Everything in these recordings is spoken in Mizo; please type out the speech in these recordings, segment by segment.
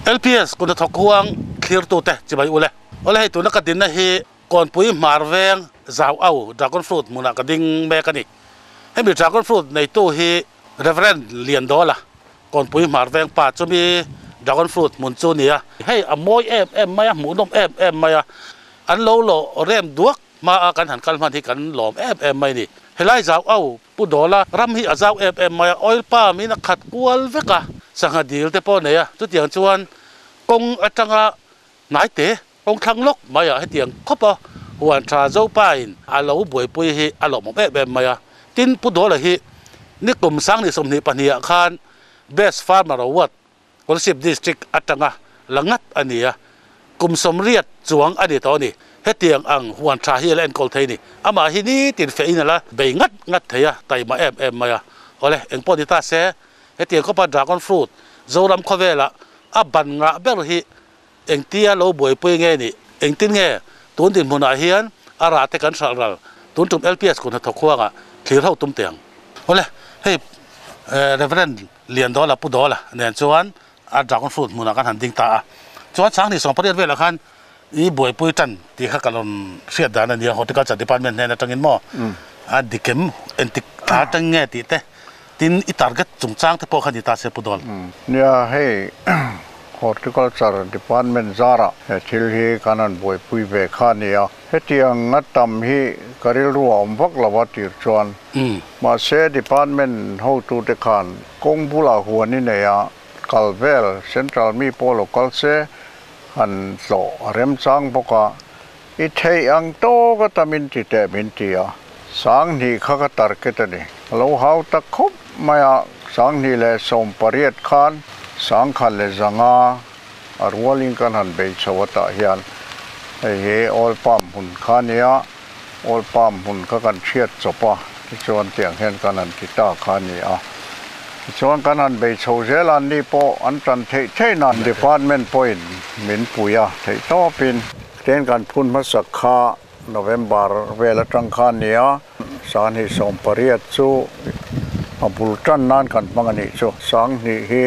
LPS kut hnathawk huang thlirtute chibai ule. Awle hei tuna ka dinna hi Kawnpui hmar veng zau au dragon fruit hmunah ka ding mek a ni. Hemi dragon fruit neitu hi Reverend Liandawla Kawnpui hmar veng pa chumi dragon fruit hmun chu nia. Hei a mawi em em mai a, hmuhnawm em em mai a, an lo lawh rem duak hma a kan han kal hman hi kan lawm em em mai a ni. Helai zau au Pu Dawla ram hi a zau em em mai a, oil palm in a khat kual vek a, sangha dil te pawh a nei a, chutiang chuan kawng atanga hnai te, kawng thlang lawk mai ah hetiang khawp a huan tha Zopa in a lo buaipui hi a lawmawm em em mai a. Tin, Pu Dawla hi nikum Sangni 22 ah khan Best Farmer Award Kolasib District atanga la ngat a ni a, kum 80 chuang a ni tawh a ni. Hetiang ang huan tha hi a la enkawl thei a ni. Amah hi nitin feh in a la bei ngat ngat thei a, taima em em mai a. Awle, engpawh ni ta se, hetiang khawpa dragon fruit Zoram khawvelah a ban ngah ber hi engtia lo buaipui nge nih? Engtin nge tun dinhmunah hian a rah te kan hralh ral? Tun tum LPS kut hnathawk huangah thlir ho tum teh ang. Awle, hei Reverend Liandawla Pu Dawla nen chuan a dragon fruit hmunah kan han ding ta a. Chuan 2018 velah khan i buaipui tan tih kha ka rawn hriat dan a nia, Horticulture Department hnen atangin maw a dikem entik thla atang nge tih te, tin i target chungchang te pawh kha ni ta se Pu Dawl. Nia, hei Horticulture Department zarah he thil hi kan han buaipui ve kha a ni a. Hetiang a tam hi ka rilru a awm vak lo a tir chuan. Mahse Department hotute khan kawng bulah huan i nei a, kal vel Central mi pawh lo kal se han tlawh a remchang bawk a, i theih ang tawk a tamin ti teh min ti a. 2000 kha ka target a ni. A lo hau tak khawp mai a, 2018 khan 1100 A rualin kan han bei chho a tah hian hei hi oil palm hmun kha a nia, oil palm hmun kha kan hriat chawp a, tichuan tiang hian kan han ti ta kha a ni a. Tichuan kan han bei chho zel a, anni pawh an tan theih theih nan department pawhin min pui a theih tawpin. Ten kan phun hmasak kha November vel atang kha a ni a, 2018 chu a bul tan nan kan hmang a nih chu. 2000 hi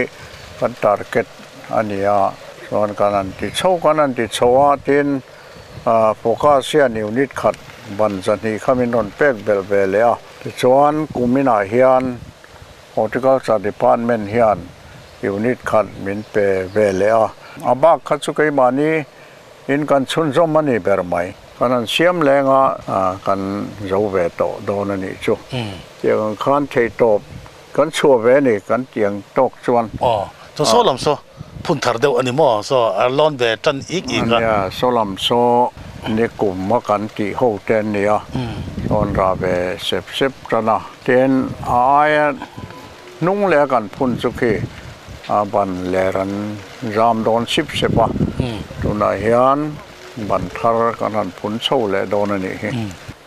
kan target a ni a, chuan kan han ti chho kan han ti chho a, tin focus hian unit khat ban 200 kha min rawn pek belh ve leh a. Tichuan kum inah hian Horticulture Department hian unit khat min pe ve leh a, a bak kha chu keimahni In kan chhunzawm a ni ber mai. Kan han siam leng a, kan zo ve tawh dawn a nih chu. Tiang ang khan theihtawp kan chhuah ve a ni, kan tiang tawk chuan. Aw, chu saw lam saw phun thar deuh a ni maw? Saw a lawn ve tan ik ik a. Nia, saw lam saw ni kum a kan tih ho te an ni a, saw an rah ve sep sep tan a. Tin, a aia Hnung leh a kan phun chu khi a ban ler an zam dawn sip sep a, tunah hian ban thar kan han phun chho leh dawn a nih hi.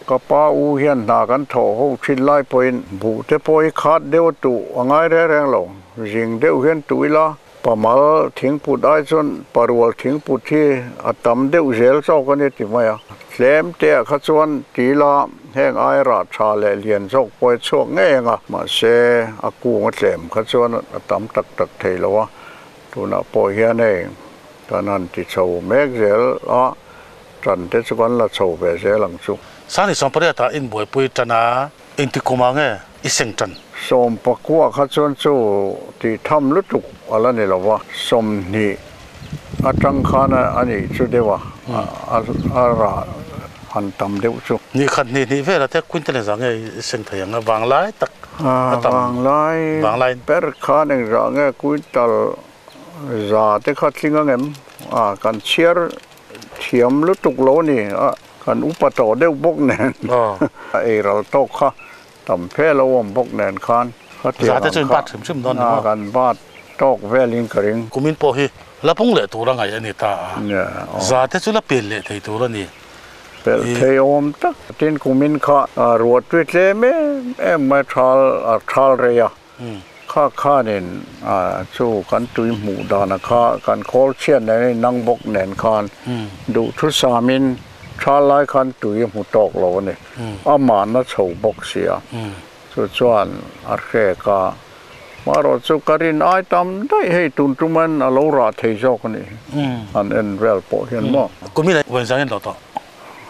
Ka pa u hian hna kan thawh ho thin lai pawhin buh te pawh hi khat deuh a tuh a ngai reng reng lo, zing deuh hian tuh ila Pamal thingput ai chuan parual thingput hi a tam deuh zel zawk a ni ti mai a. Tlem te ah kha chuan tila heng ai rah tha leh lian zawk pawh hi chhuak ngei ang a, mahse a kung a tlem kha chuan a tam tak tak thei lo a. Tunah pawh hian hei kan han ti chho mek zel a, tan te chu kan la chho ve zel ang chu. 2018 ah inbuaipui tan a. Engti kumah nge i seng tan? 19 kha chuan chu tih tham lutuk a la ni lo va, 20 atang khan a nih chu deuh a, a rah han tam deuh chu. Ni khat hnih hnih velah te quintal engzah nge i seng thei ang a, vanglai tak a tam. Vanglai ber khan engzah nge quintal za te kha tling ang em? Kan chhiar thiam lutuk lo a ni. Kan upa tawh deuh bawk nen a ei ral tawk kha tam fe lo awm bawk nen khan khatiang ang kha kan bat tawk velin ka ring. Kumin pawh hi la pung leh tur a ngaih a ni ta a, za te chu la pel leh thei tur a ni. Pel thei awm tak. Tin kumin kha ruah tui tlem em em mai thal a thal rei a. Kha khanin chu kan tui hmuh dana kha kan khawl chhiat nen a inang bawk nen khan duh thusamin tha lai khan tui a hmu tawk lo a ni. A mahna chho bawk sia. Chu chuan a hrek a, Marawh chu ka rin ai tam daih hei tun tuman a lo rah thei zawk a ni. An en vel pawh hian maw. Kumin ah vawi zang in lo tawh.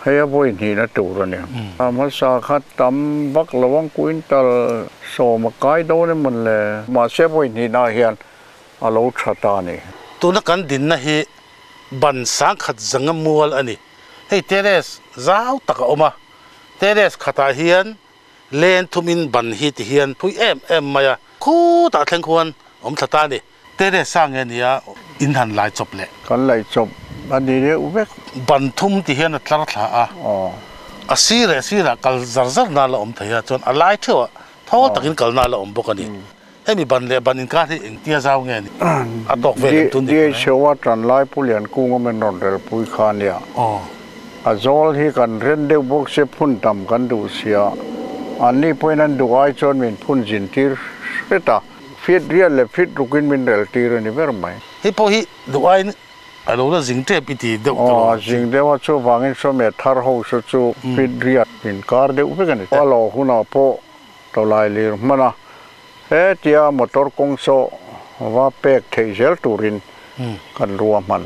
Hei a vawi hnihna tur a ni. A hmasa kha tam vak lo ang quintal 10 a kai dawn emaw le. Mahse vawi hnihna ah hian a lo tha ta a ni. Tuna kan dinna hi ban 10,000 zanga mual a ni. Hei terrace zau tak a awm a, terrace khatah hian len thumin ban hi ti hian phui em em mai a, khutah thleng khuan awm thla ta a ni. Terrace a nge nia in han lai chawp leh? Kan lai chawp a ni deuh vek. Ban thum ti hian a tlar thla a, a sir leh sirah kal zar zar na la awm thei a, chuan a lai theuh ah thawl takin kalna la awm bawk a ni. Hemi ban leh ban inkar hi engtia zau nge ni? A tawk vel em tun ni tur e? DHO a tan lai Pu Liankunga min rawn relpui kha nia. A zawl hi kan ren deuh bawk se phun tam kan duh sia. Anni pawhin an duh ai chuan min phun zin tir hret a. Feet riat leh feet rukin min rel tir a ni ber mai. Hei pawh hi duh aiin a lo la zing tep i ti deuh ta lo. Aw, a zing deuh a, chuvangin sawmia thar ho saw chu feet riat inkar deuh vek a ni. A lo hunah pawh tawlai lir hman a, hetia motor kawng saw va pek theih zel turin kan ruahman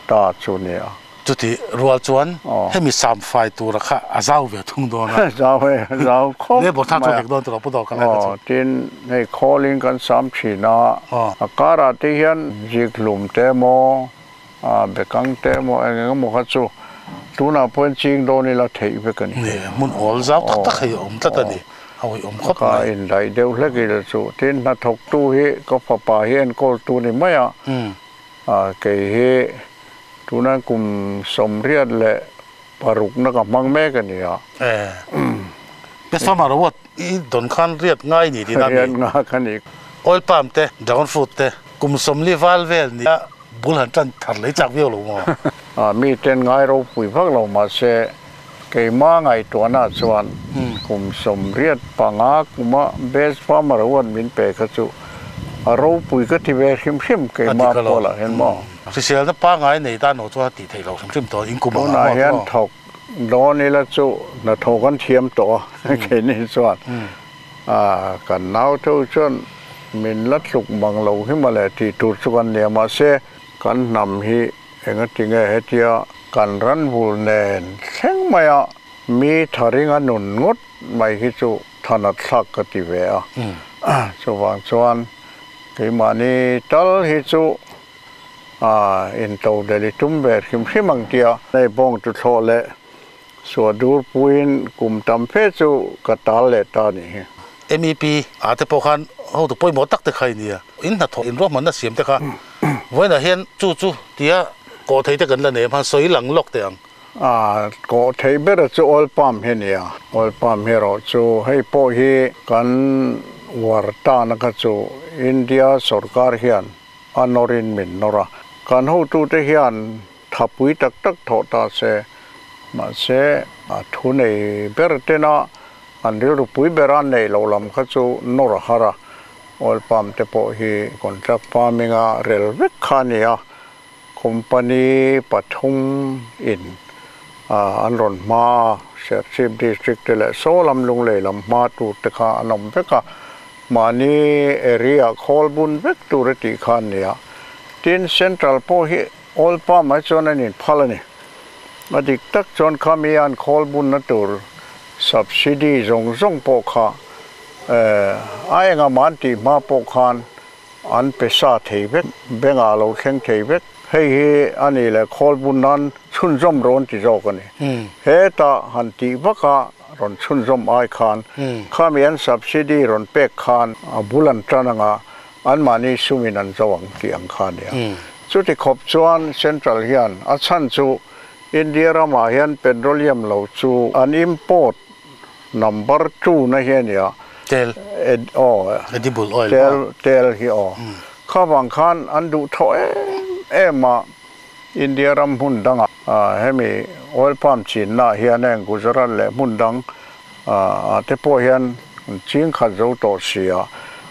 ta chu nia. Chuti rual chuan hemi sam fai tura kha a zau ve thung dawn a. Zau e, zau khawp mai a. Labour tha chu hek dawn tur a pu dawr ka lai kha chu. Tin, hei khawlin kan sam thin a, a karah te hian zikhlum te emaw, bekang te emaw eng eng emaw kha chu tunah pawhin ching dawn ila theih vek a ni. Ni, hmun awl zau tak tak hei a awm tlat a ni, a awih awm khawp mai. Ka indaih deuh hlek ila chu, tin hnathawktu hi ka fapa hi enkawltu ni mai a, kei hi tuna kum 86 na ka hmang mek a ni a. Best Farmer Award i dawn khan riat ngai ni tihna a mi? Riat nga ka ni. Oil palm te, dragon fruit te kum 40 val vel ni a bul han tan thar lei chak viau lo maw? Mi ten ngai ropui vak lo mahse keima ngaihtuahna chuan kum 85 kuma Best Farmer Award min pe kha chu a ropui ka ti ve hrim hrim keima pawlah hian maw? Hriselna pangngai nei tan ho chuan a tih theih loh hrim hrim tawh in kum ang ah Tunah hian thawk dawn ila chu hnathawk an thiam tawh a keini chuan kan nau tho chuan min la tluk mang lo hi mawle tih tur chu kan nia mahse kan hnam hi engatinge hetia kan ranvul nen thleng mai a mi tharinga nun ngawt mai hi chu thanat thlak ka ti ve a chuvang chuan keimahni tal hi chu in to del i tum ve hrim hrim ang tia. Hei bawng tu thlawh leh suah dur puiin kum tam fe chu ka tal leh ta ni hi. MEP a te pawh khan hotu pawimawh tak te kha i nia. In hnathawh in ruahmanna siam te kha vawiinah hian chu chu tia kawh thei te kan la nei a hman sawi lang lawk teh ang. Kawh thei ber chu oil palm hi a ni a, oil palm hi erawh chu hei pawh hi kan uar tana kha chu India sorkar hian a nawrin min nawr a, kan hotute hian thapui tak tak thawh ta se, mahse a thu nei ber tena an rilru pui ber a neih loh lam kha chu nawr a har a, oil palm te pawh hi contract farming a rel vek kha a ni a. Company pathum in an rawn hma a, Serchhip District te leh saw lam Lunglei lam hma tur te kha an awm vek a, mahni area khawl bun vek tur a tih kha an ni a. Tin, Central pawh hi oil palm ah chuan an inphal a ni. A dik tak chuan khami an khawl bunna tur subsidy zawng zawng pawh kha a engah an tih hma pawh khan An pe sa thei vek, bengah lo thleng thei vek. Hei hi a ni leh khawl bun nan chhunzawm rawn ti zawk a ni. Hetah han tih vaka rawn chhunzawm ai khan khami an subsidy rawn pek khan a bul an tan anga anmahni sumin an zo ang tih ang kha a nia. Chuti khawp chuan Central hian a chhan chu India ramah hian petroleum lo chu an import Number 2 na hi a nia. Tel. Ed aw. Edible oil. Tel tel hi aw. Kha vang khan an duh thaw em em a India ram hmun dangah hemi oil palm chinna hian heng Gujarat leh hmun dang ah te pawh hian an ching khat zo tawh si a.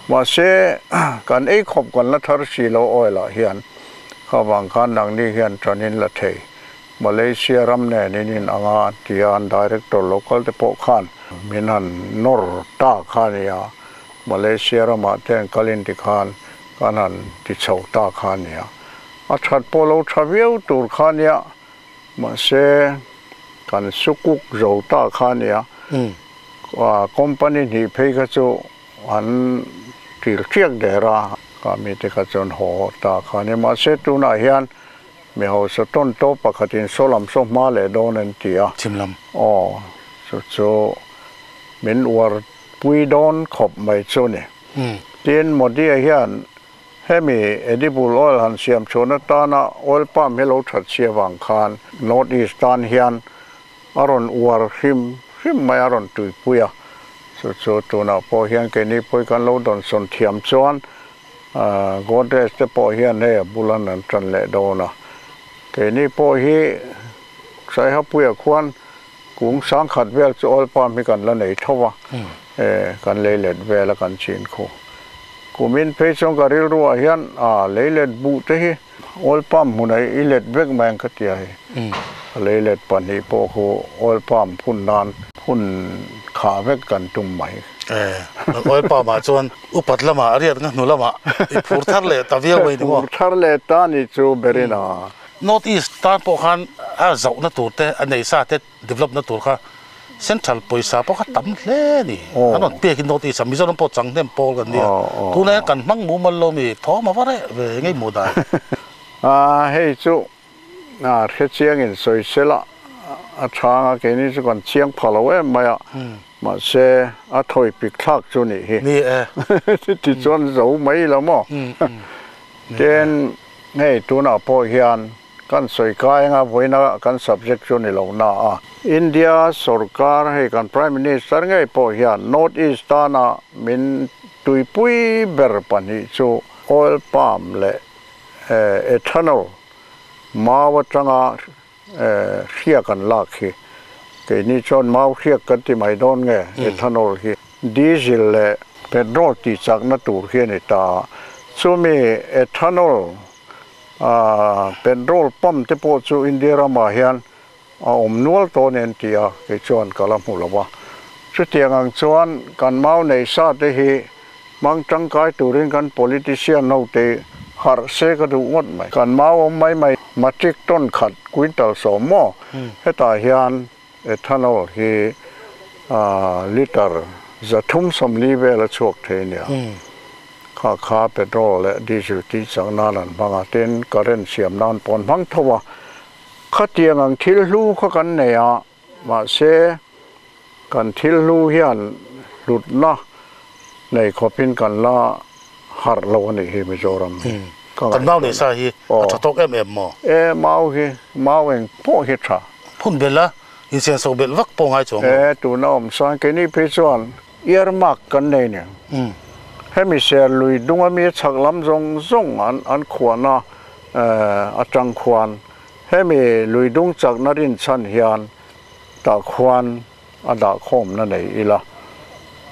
Mahse kan ei khawp kan la thar si lo oil ah hian kha vang khan nangni hian tan in la thei. Malaysia ram nen in in ang a tia an director local te pawh khan min han nawr ta kha a nia. Malaysia ramah te an kalin tikhan kan han ti chho ta kha a nia. A that pawh lo tha viau tur kha a nia, mahse kan sukuk zo ta kha a nia. Company hnih phei kha chu an til tiak der a, kha mite kha chuan haw ta kha a nia. Mahse tunah hian mi hausa tawn tawp pakhatin saw lam saw hma leh dawn an ti a. Chhim lam. Aw, chu chu min uar pui dawn khawp mai chu ni. Tin, Modi-a hian hemi edible oil han siam chhuan atana oil palm hi lo that chhia vang khan North East tan hian a rawn uar hrim hrim mai, a rawn tuipui a. Chu chu tunah pawh hian keini pawh hi kan lo dawnsawn thiam chuan Godrej te pawh hian hei a bulan an tan leh dawn a. Keini pawh hi Saihapuia khuan Kung sangkhat vel chu oil palm hi kan la nei tho a, kan lei let vel a kan chin khu. Kumin phei chuan ka rilruah hian a lei let buh te hi oil palm hmunah i let vek mai ang ka ti a hei. A lei let pahnih pawh khu oil palm phun nan phun khah vek kan tum mai. Oil palm ah chuan upat lamah a riat nga hnu lamah i phur thar leh ta viau mai ni maw? Phur thar leh ta ni chu berin a. North East tan pawh khan a zauhna tur te, a nei sa te develop na tur kha Central pawisa pawh kha tam hle a ni. An rawn pek hi North East ah Mizoram pawh chang hnem pawl kan nia. Tunah hian kan hmang mumal lo mi thawm a va reh ve ngei mu dai. Hei chu hre chiang in sawi sela a chhang a, keini chu kan chiang pha lo em mai a, mahse a thawi pik thlak chu nih hi. Ni e. Tichuan zo mai lo maw? Tin, hei tunah pawh hian kan sawi kai anga vawiina kan subject chu ni lo na a. India sorkar hei kan Prime Minister ngei pawh hian North East tana min tuipui ber pahnih chu oil palm leh ethanol mau atanga hriak an lak hi. Keini chuan mau hriak kan ti mai dawn nge ethanol hi diesel leh petrol tih chakna tur hi a ni ta. Chumi ethanol petrol pump te pawh chu India ramah hian a awm nual tawh a ni an ti a, kei chuan ka la hmu lo va. Chutiang ang chuan kan mau nei sa te hi Hmang tangkai turin kan politician ho te harh se ka duh ngawt mai. Kan mau awm mai mai matric ton khat quintal sawm maw? Hetah hian ethanol hi litre 340 vel a chhuak thei nia. Kha kha petrol leh diesel tih chak nan an hmang a, tin current siam nan pawh an hmang tho a. Khatiang ang thil hlu kha kan nei a. Mahse, kan thil hlu hian hlutna nei khawpin kan la harh lo a nih hi Mizoram hi. Kan mau nei sa hi a tha tawk em em maw? E, mau hi, mau eng pawh hi tha. Phun belh a, insianso belh vak pawh ngai chuang lo. E, tuna awm chuan keini phei chuan earmark kan nei nen. Hemi ser lui dunga mi chhak lam zawng zawng an khuahna atang khuan Hemi lui dung chakna rinchhan hian tah khuan a dahkhawmna nei ila.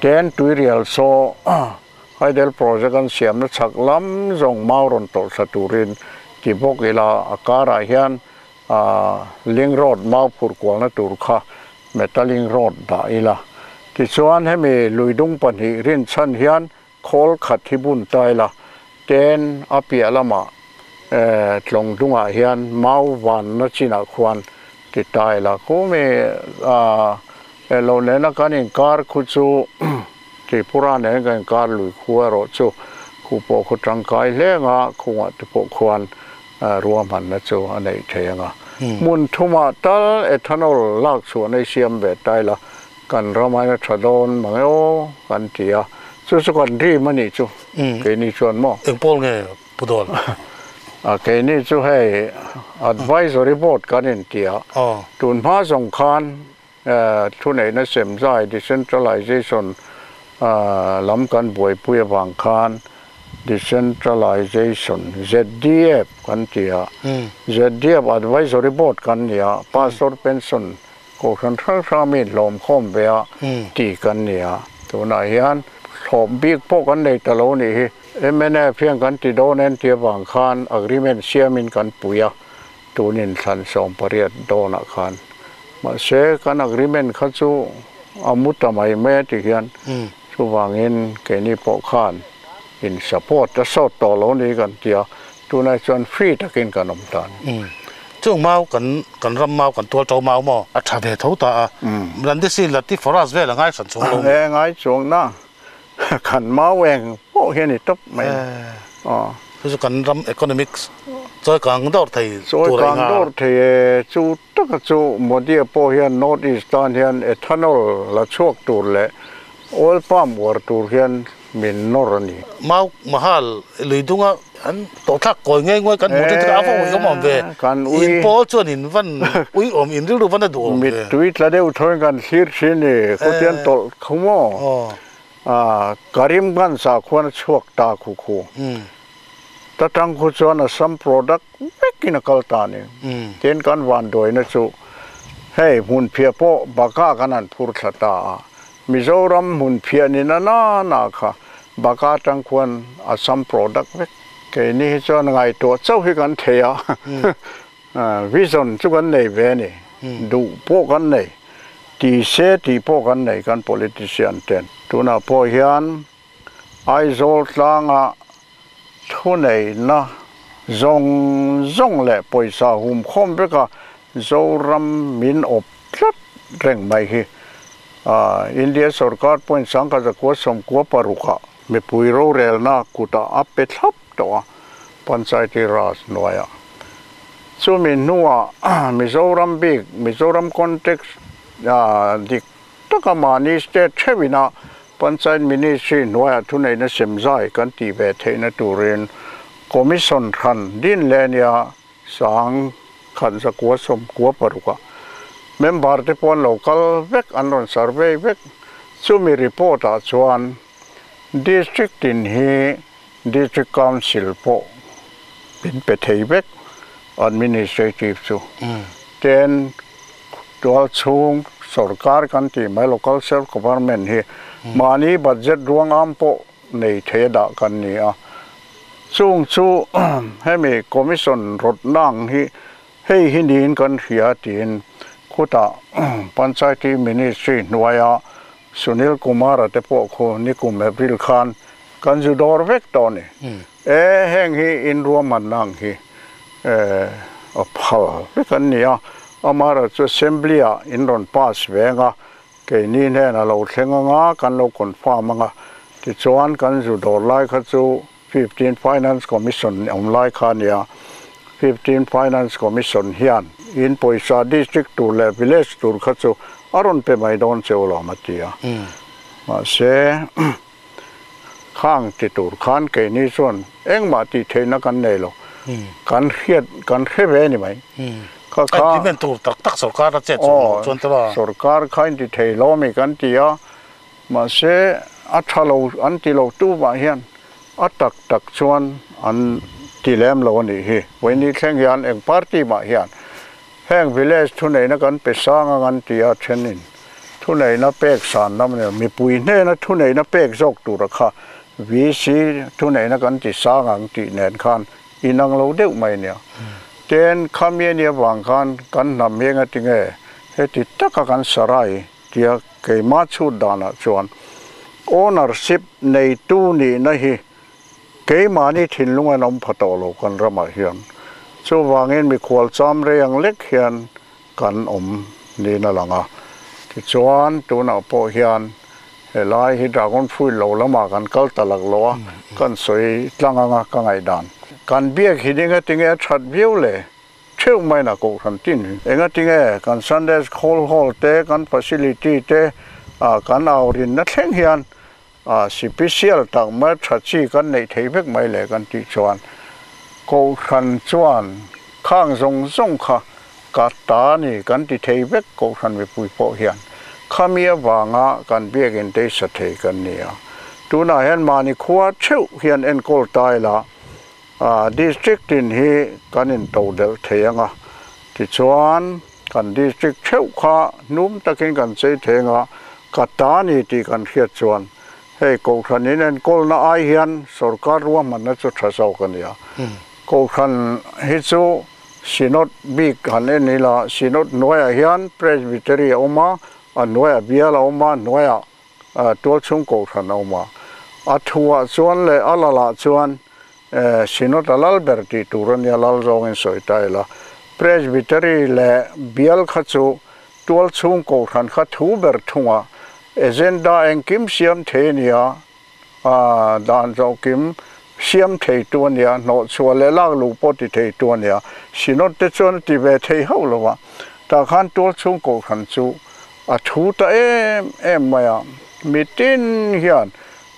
Ten tuirial saw hydel project an siamna chhak lam zawng mau rawn tawlh thla turin ti bawk ila, a karah hian link road mau phurh kualna tur kha metalling road dah ila. Tichuan hemi lui dung pahnih rinchhan hian Khawl khat hi bun ta ila, ten a piah lamah tlawng dungah hian mau vanna chinah khuan ti ta ila. Khumi lo nena kan inkar khu chu Tripura nen kan inkar lui khu erawh chu khu pawh khu tangkai hle anga khungah te pawh khuan ruahmanna chu a neih thei anga. Hmun thumah tal ethanol lak chhuahna i siam ve ta ila. Kan ramain a tha dawn mang e aw kan ti a, chu chu kan dream a nih chu keini chuan maw? Eng pawl nge Pu Dawn? A keini chu hei advisory board kan inti a, tun hma zawng khan thuneihna semzai decentralization lam kan buaipui avang khan decentralization ZDF kan ti a, ZDF advisory board kan ni a, pastor pension Kohhran hrang hrang mi hlawm khawm ve a tih kan ni a, tunah hian thlawp bik pawh kan nei ta lo nih hi. Mnf hian kan ti dawn en tih avang khan agreement siamin kan pui a, tunin thlan 18 dawnah khan. Mahse kan agreement kha chu a mu ta mai mai a ti hian. Chuvangin keini pawh khan in support a sawt tawh lo ni kan ti a, tunah chuan free takin kan awm ta a ni. Chung mau kan kan ram mau kan tual to mau maw a tha ve tho ta a, Landisi Lati Forest vel a ngai hran chuang lo. E ngai chuang na kan mau eng pawh hian i tawp mai. Aw. Chu chu kan ram economics chawi kang dawr thei tur a inga. Chawi kang dawr thei e, chu taka chu Modi-a pawh hian North East tan hian ethanol la chhuak tur leh oil palm uar tur hian min nawr a ni. Mau Mahal lui dunga an tawhthlak kawi ngei nguai kan hmuh thin a va ui awm awm ve. Kan ui. In pawl chuan in van ui awm in rilru van a duh awm ve. Mittui tla deuh thawiin kan thlir thin ni, khutian tawlh khu maw? Karimganj ah khuan a chhuak ta khu khu. Ta tang khu chuan Assam product vekin a kal ta a ni. Tin kan vanduaina chu hei hmunphiah pawh baka kan han phur thla ta a. Mizoram hmunphiah ni na na na kha baka tang khuan Assam product vek. Keini hi chuan ngaihtuah chauh hi kan thei a. Vision chu kan nei ve a ni. Duh pawh kan nei. Ti se tih pawh kan nei kan politician ten. Tunah pawh hian Aizawl tlanga thuneihna zawng zawng leh pawisa hum khawm veka Zoram min awp tlat reng mai hi India sorkar point 1996 ah mipui rorelna kutah a pe thlap tawh a, Panchayati Raj hnuaiah. Chumi hnuah Mizoram bik, Mizoram context dik taka mahni state theuhina Panchayat Ministry hnuaiah thuneihna semzai kan tih ve theihna turin Commission hran din leh nia 1996 ah member te pawh an lo kal vek, an rawn survey vek. Chumi report ah chuan District tin hi District Council pawh min pe thei vek administrative chu. Ten tual chhung sorkar kan tih mai local self government hi mahni budget ruang am pawh nei thei a dah kan ni a. Chung chu hemi commission rawtna ang hi hei hi niin kan hria tiin khutah Panchayati Ministry hnuaia Sunil Kumar-a te pawh khu nikum April khan kan zu dawr vek tawh a ni. E, heng hi inruahmanna ang hi a phal vek an ni a, Amara chu Assembly-ah in rawn pass ve ang a, keini hnenah lo thleng ang a, kan lo confirm ang a, tichuan kan zu dawr lai kha chu 15 Finance Commission awm lai kha a ni a, 15 Finance Commission hian in pawisa district tur leh village tur kha chu a rawn pe mai dawn cheu lo a ti a. Mahse, khang ti tur khan keini chuan engmah tih theihna kan nei lo, kan hriat kan hre ve a ni mai. Kha kha. Implement tur tak tak sorkar a chet chuan te ba. Sorkar kha inti thei lo a mi kan ti a. Mahse, a tha lo an ti lo tu mah hian a tak tak chuan an ti lem lo a nih hi. Vawiini thleng hian eng party mah hian heng village thuneihna kan pe sang ang an ti a, thenin thuneihna pek san lam a ni lo. Mipui hnena thuneihna pek zawk tura kha VC thuneihna kan ti sang ang tih nen khan inang lo deuh mai a nia. Tin, khami a nih avang khan kan hnam hi engatinge heti taka kan sarai Tia keimah chhut danah chuan ownership neitu nihna hi keimahni thinlung an awm pha tawh lo kan ramah hian. Chuvangin mikhual cham rei ang lek hian kan awm niin a lang a. Tichuan tunah pawh hian helai hi dragon fruit lo lamah kan kal ta lak lo a, kan sawi tlang anga ka ngaihdan. Kan biak hi ninga tinge a that viau le? Theuh maina kohhran tin hi. Engatinge kan Sunday School Hall te, kan facility te, kan au rinna thleng hian sipisial tak mai tha chi kan neih theih vek mai le kan tih chuan kohhran chuan khang zawng zawng kha ka ta ni kan ti thei vek kohhran mipui pawh hian khami avanga kan biakin te sa thei kan ni a. Tunah hian mahni khua theuh hian enkawl ta ila District tin hi kan intodelh thei ang a, tichuan kan district theuh kha hnum takin kan chei thei ang a, ka ta ni tih kan hriat chuan hei Kohhran in enkawlna ai hian sorkar ruahmanna chu tha zawk a ni a. Kohhran hi chu Synod bik han en ila, Synod hnuaiah hian Presbytery a awm a, a hnuaiah bial a awm a, hnuaiah. tual chhung kohhran a awm a, a thuah chuan leh a lalah chuan Synod a lal ber tih tur a nia, lal zawngin sawi ta ila. Presbytery leh bial kha chu tual chhung kohhran kha thu ber thunga agenda engkim siam thei a nia, dan zawhkim siam thei tu a nia, hnawhchhuah leh lak luh pawh ti thei tu a nia. Synod te chuan a ti ve thei hauh lo a, tah khan tual chhung kohhran chu a thu ta em em mai a, mitin hian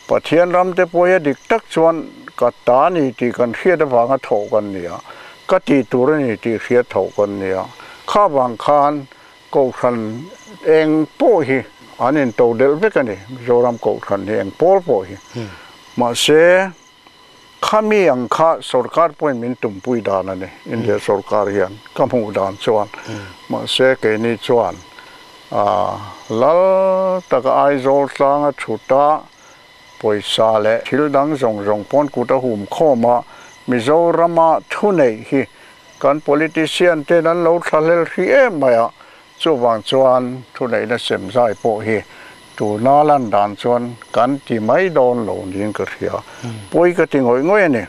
Pathian ram te pawh hi a dik tak chuan ka ta ni tih kan hriat avanga thawh kan ni a, ka tih tur a ni tih hriat thawh kan ni a. Kha vang khan Kohhran eng pawh hi an into delh vek a ni, Mizoram Kohhran hi eng pawl pawh hi. Mahse, khami ang kha sorkar pawhin min tumpui dan a ni, India sorkar hian ka hmuh dan chuan. Mahse, keini chuan lal taka Aizawl tlanga thuta pawisa leh thil dang zawng zawng pawn kut a hum khawm a, Mizorama thuneih hi Kan politician ten an lo thlahlel hrih em mai a, chuvang chuan thuneihna sem zai pawh hi tuna lan dan chuan kan ti mai dawn lo niin ka hria. Pawi ka ti ngawih ngawih a ni.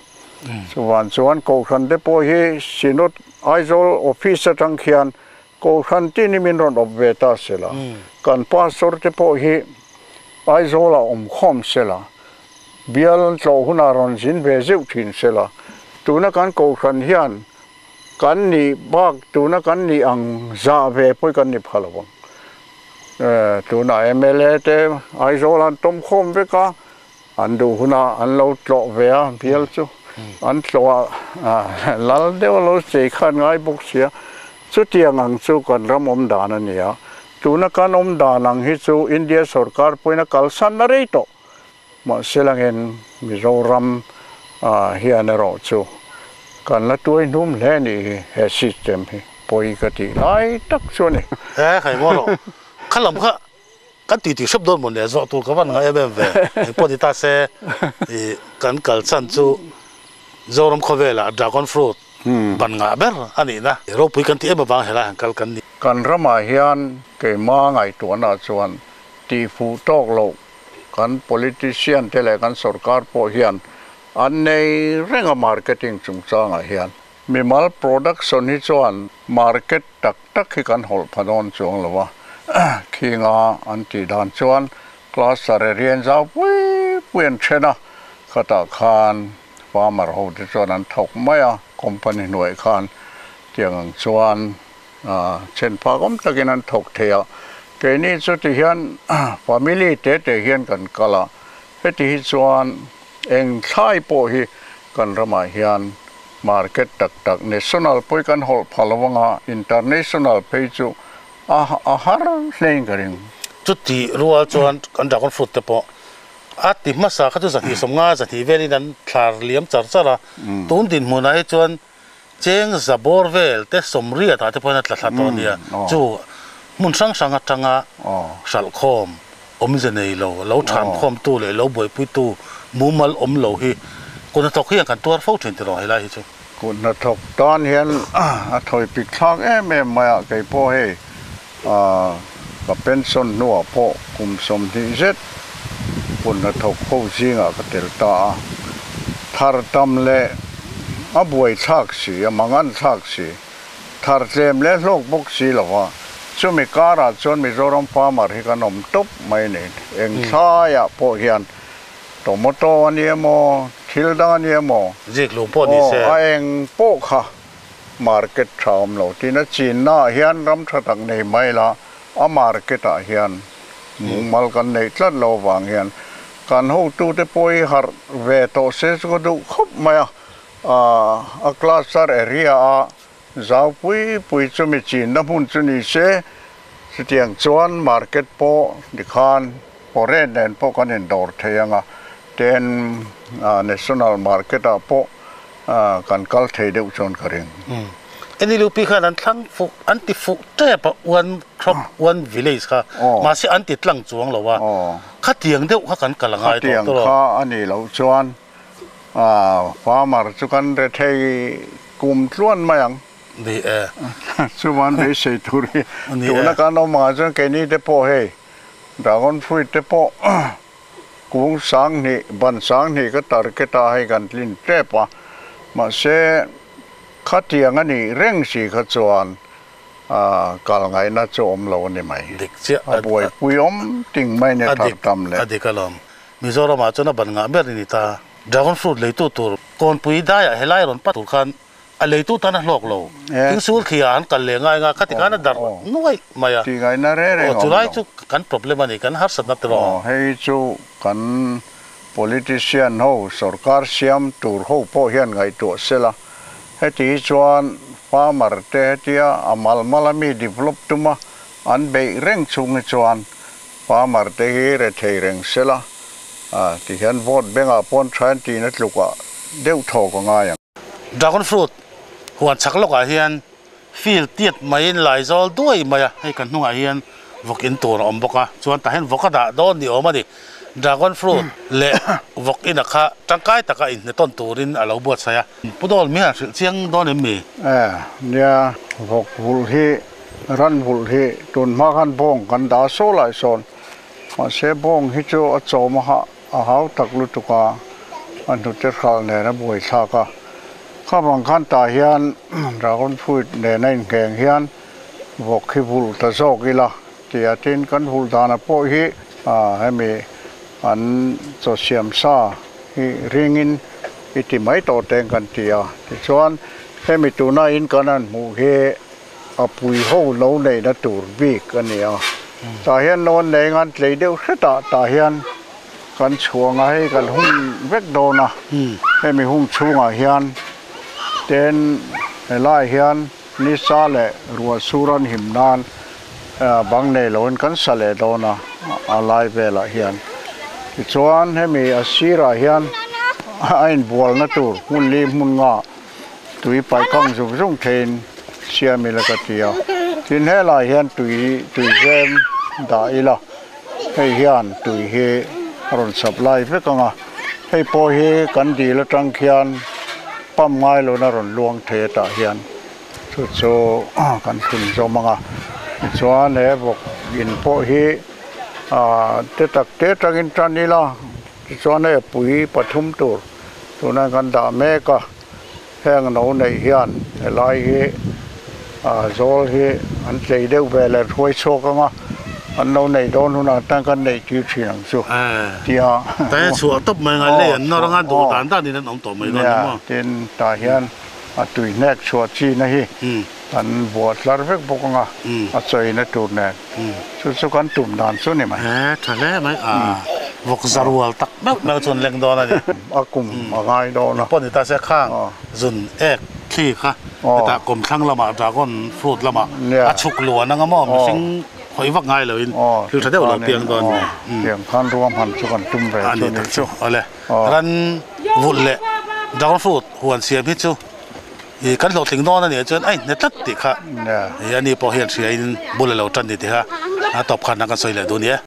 Chuvang chuan Kohhran te pawh hi Synod Aizawl office atang khian Kohhran tin hi min rawn awp ve ta sela, kan pastor te pawh hi Aizawlah awm khawm sela, bial tlawh hunah rawn zin ve zeuh thin sela, tuna kan Kohhran hian kan nih bak tuna kan nih ang zah ve pawh hi kan ni pha lo ang. Tuna mla te Aizawlah an tawm khawm vek a, an duh hunah an lo tlawh ve a, bial chu an tlawh a, lal deuh a lo chei khan ngai bawk sia, chutiang ang chu kan ram awm dan a ni a, tuna kan awm dan ang hi chu India sorkar pawhin a kalsan na rei tawh, mahse langin Mizoram hian erawh chu kan la tuai hnum hle a nih hi, he system hi pawi ka tih lai tak chu a ni. He khai maw rawh, kha lam kha Kan titi hrep dawn maw nia zawh tur ka van ngai em em ve. Engpawh ni ta se i kan kal chan chu Zoram khawvelah dragon fruit ban ngah ber a nihna ropui kan tih em avang helai han kal kan ni. Kan ramah hian keimah ngaihtuahna chuan tihfuh tawk loh kan politician te leh kan sorkar pawh hian an nei reng a marketing chungchangah hian. Mimal production hi chuan market tak tak hi kan hawlh pha dawn chuang lo a, khinga an tih dan chuan cluster area in zau pui pui an then a, khatah khan farmer ho te chuan an thawk mai a, company hnuaih khan tiang ang chuan then phak awm takin an thawk thei a, keini chu ti hian family te te hian kan kal a, heti hi chuan eng thlai pawh hi kan ramah hian Market tak tak national pawh hi kan hawlh pha lo anga international phei chu a a har hlein ka ring. Chuti rual chuan kan dragon fruit te pawh a ti hmasa kha chu zahnih sawmnga zahnih velin an thlar liam char char a, tun dinhmunah hi chuan cheng za bawr vel te sawmriat ah te pawhin a tla thla tawh a nia, chu hmun hrang hrang atanga hralh khawm awmze nei lo, lo ṭham khawmtu leh lo buaipuitu mumal awm lo hi kut hnathawk hian kan tuar fo ṭhin tiraw helai hi chu. Kut hnathawk tan hian a thawi pik thlak em em mai a, kei pawh hei ka pension hnuah pawh kum 20 zet kut hnathawk ho zingah ka tel ta a, thar tam leh a buai thlak si, a mangan thlak si. Thar tlem leh hlawk bawk si lo va, chumi karah chuan Mizoram farmer hi kan awm tawp mai ni. Eng thlaiah pawh hian tomato a ni emaw, thil dang a ni emaw, Zik lung pawh ni se. Aw, a eng pawh kha market tha awm lo. Tin, a chinnaah hian ram tha tak nei mai la, a market ah hian mumal kan neih tlat lo avang hian kan hotute pawh hi harh ve tawh se chu ka duh khawp mai a. A cluster area a zau pui pui chumi chinna hmun chu ni se, chutiang chuan market pawh tikhan foreign nen pawh kan indawr thei ang a, ten national market ah pawh kan kal thei deuh chuan ka ring. NLUP khan an thlang fuh, an ti fuh tep a, one crop one village kha, mahse an ti tlang chuang lo a, khatiang deuh kha kan kal a ngai tawh tawh lo. Khatiang kha a nih loh chuan Farmer chu kan re thei kum tluan mai ang. Ni e. Chuan beisei tur hi tuna kan awm angah chuan keini te pawh hei Dragon fruit te pawh kung 2000 ban 2000 ka target a hei kan tlin tep a mahse khatiang a nih reng si kha chuan kal ngaihna chu awm lo a ni mai. Dik chiah. A buaipui awm ting mai nia thar tam leh. A dik alawm. Mizoramah chuan a ban ngah ber a ni ta. Dragon fruit leitu tur kawnpui daiah helai rawn pat tur khan A leitu tan a hlawk lo. Thing sul khi ah an kal leh ngai nga khati khan a darh nuaih mai a. Tih ngaihna reng reng a awm lo. Chulai chu kan problem a ni, kan harsatna te rawh. Aw, hei chu kan politician ho, sorkar siam tur ho pawh hian ngaihtuah sela. Heti hi chuan farmer te hetia a mal mal a mi develop tuma an beih reng chhung hi chuan farmer te hi rethei reng sela. Ti hian vote bengah pawn tha an tihna tlukah deuh thaw ka ngai ang. Dragon fruit huan chak lawkah hian field tiat maiin lai zawl duai mai a, hei kan hnungah hian vawk in tur a awm bawk a, chuan tah hian vawk a dah dawn ni awm a ni. Dragon fruit leh vawk ina kha tangkai taka inhnetawn turin a lo buatsaih a. Pu Dawl mi han hrilh chiang dawn em mi? E, nia, vawk vulh hi, ran vulh hi tun hma khan bawng kan dah saw lai sawn, mahse bawng hi chu a chawm a hah. A hau tak lutuk a, a hnute hralh nen a buai thlak a. Kha vang khan tah hian dragon fruit nen a ingheng hian vawk hi vulh ta zawk ila tih a tin kan vulh dana pawh hi hemi an chaw siam sa hi ringin i ti mai tawh teng kan ti a. Tichuan hemi tuna in kan han hmuh hi a pui ho lo neihna tur bik a ni a, tah hian lo an nei anga an tlei deuh hret a, tah hian kan chhuang a hei kan hung vek dawn a, hemi hung chhungah hian ten helaiah hian nisa leh ruah sur an him nan bang nei loin kan sa leh dawn a, a lai velah hian tichuan hemi a sirah hian a inbualna tur hmun li hmun nga Tui pai kang zung zung theiin siam ila ka ti a, tin helai hian tui tui zem dah ila hei hian tui hi a rawn supply vek ang a, hei pawh hi kan dil atang khian pump ngai lohna rawn luang thei atah hian chu chu kan thlun zawm ang a, tichuan he vawk in pawh hi ah te tak te atangin tan ila tichuan hei a pui pathum tur. Tuna kan dah mek a, heng no neih hian helai hi zawl hi an tlei deuh ve leh hruai chhuak ang a, an lo neih dawn hunah tan kan neih tir thin ang chu tia. Taia chhuah tawp mai ngai lei an nawr anga duh dan danin an awm tawh mai dawn ni maw? Tin, tah hian a tui hnek chhuah china hi kan buah tlar vek bawk ang a, a chawina tur nen. Chu chu kan tum dan chu ni mai. He tha hle mai a, vawk za rual tak meuh meuh chu an leng dawn a ni. A kum a ngai dawn a. Pawh ni ta se khang zun ek thli kha hetah kawmthlang lamah dragon fruit lamah a chhuk luan anga maw mihring khawih vak ngai loin thil tha deuh lo piang dawn a ni. Tiang khan ruahman chu kan tum ve chu ni chu. Awle ran vulh leh dragon fruit huan siam hi chu. Ih kan hlawhtling dawn a nih chuan a inhne tlat tih kha ih ani pawh hian hria in bul a lo tan ni tih kha a tawp khan a kan sawi leh duh a ni e.